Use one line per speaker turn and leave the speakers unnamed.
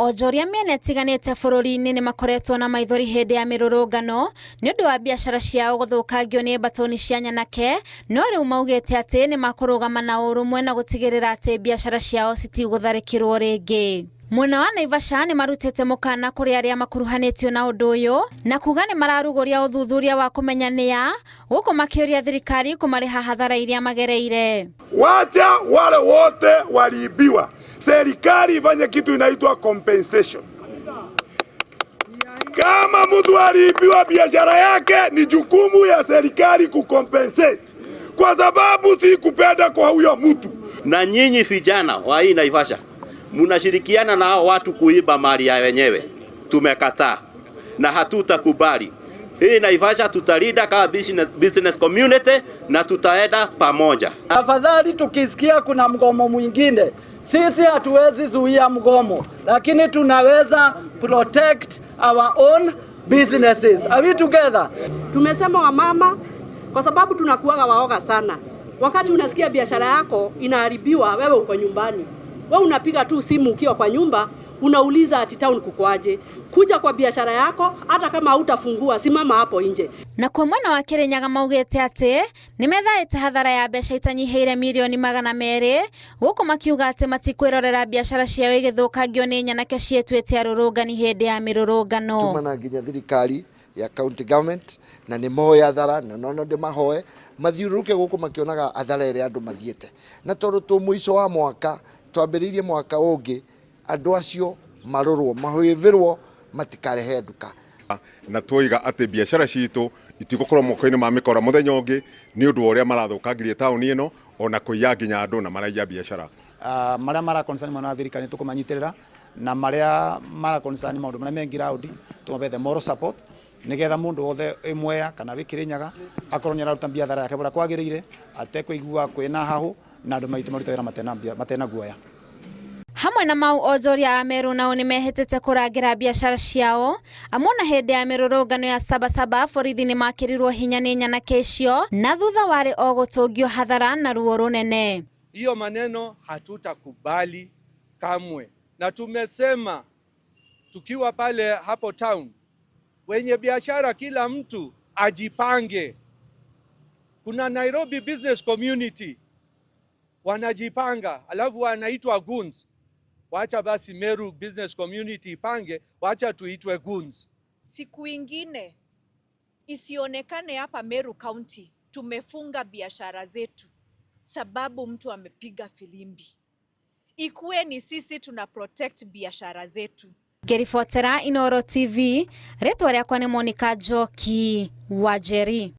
Onjoria mĩena ĩtiganĩte bũrũri-inĩ nĩmakoretwo na maithori hĩndĩ ya mĩrũrũngano nĩũndũ wa biacara ciao gũthũkangio nĩ mbatoni cia nyanake, no rĩu maugĩte atĩ nĩmakũrũgama na ũrũmwe na gũtigĩrĩra atĩ biacara ciao citigũtharĩkĩrwo rĩngĩ. Mwena wa Naivasha nĩmarutĩte mũkana kũrĩ arĩa makuruhanĩtio na ũndũ ũyũ na kuga nĩmararugũria ũthuthuria wa kũmenya nĩa, gũkũ makĩũria thirikari kũmarĩha hathara iria magereire.
Wacha wale wote waliibiwa, serikali ifanye kitu inaitwa compensation. Kama mtu aliibiwa biashara yake, ni jukumu ya serikali kucompensate, kwa sababu si kupenda kwa huyo mtu.
Na nyinyi vijana wa hii Naivasha mnashirikiana na hao watu kuiba mali ya wenyewe. Tumekataa na hatutakubali. Hii Naivasha tutalinda kama business community na tutaenda pamoja.
Afadhali tukisikia kuna mgomo mwingine, sisi hatuwezi zuia mgomo, lakini tunaweza protect our own businesses. Are we together?
Tumesema wamama, kwa sababu tunakuwaga waoga sana. Wakati unasikia biashara yako inaharibiwa, wewe uko nyumbani, wewe unapiga tu simu ukiwa kwa nyumba, unauliza ati town kukoaje. Kuja kwa biashara yako, hata kama hautafungua, simama hapo nje.
Na kwa mwena wa Kirinyaga maugĩte atĩ nĩmethaĩte hathara ya mbeca itanyihĩire mirioni 200, gũkũ makiuga atĩ matikwĩrorera biacara ciao igĩthũkangio nĩ nyanake ciĩtuĩte arũrũngani hĩndĩ ya mĩrũrũngano.
Tumana nginya thirikari ya county government na nĩ moĩ athara na no no ndĩmahoe mathiũrũrũke gũkũ makĩonaga athara ĩrĩa andũ mathiĩte, na tondũ tũ mũico wa mwaka twambĩrĩirie mwaka ũngĩ, andũ acio marorwo mahĩvĩrwo matikarehe nduka.
Na twoiga atĩ biacara citũ itigũkorwo moko-inĩ ma mĩkora mũthenya ũngĩ nĩ ũndũ wa ũrĩa marathũkangirie taũni ĩno ona kũiya nginya andũ na maraiya biacara.
Marĩa mara concern mwena wa thirikari nĩ tũkũmanyitĩrĩra, na marĩa mara concern maũndũ marĩa me ground tũmabe the moral support, nigetha mũndũ wothe wĩ Mwea kana wĩ Kirinyaga akorwo nĩ araruta biathara yake ũrĩa kwagĩrĩire atekũigua kwĩna hahũ, na andũ maitũ marute wĩra matena guoya.
Hamwe na mau, onjoria a Meru nao nĩmehĩtĩte kũrangĩra biacara ciao, amu ona hĩndĩ ya mĩrũrũngano ya Sabasaba borithi nĩmakĩrirwo hinya nĩ nyanake icio na thutha warĩ o gũtũngio hathara na ruo rũnene.
Hiyo maneno hatutakubali kamwe, na tumesema tukiwa pale hapo town, wenye biashara kila mtu ajipange. Kuna Nairobi Business Community wanajipanga, alafu wanaitwa goons. Wacha basi Meru Business Community ipange, wacha tuitwe goons.
Siku ingine isionekane hapa Meru County tumefunga biashara zetu sababu mtu amepiga filimbi. Ikuwe ni sisi tuna protect biashara zetu.
Ngĩribotera Inooro TV, rĩtwa rĩakwa nĩ Monica Njoki wa Njeri.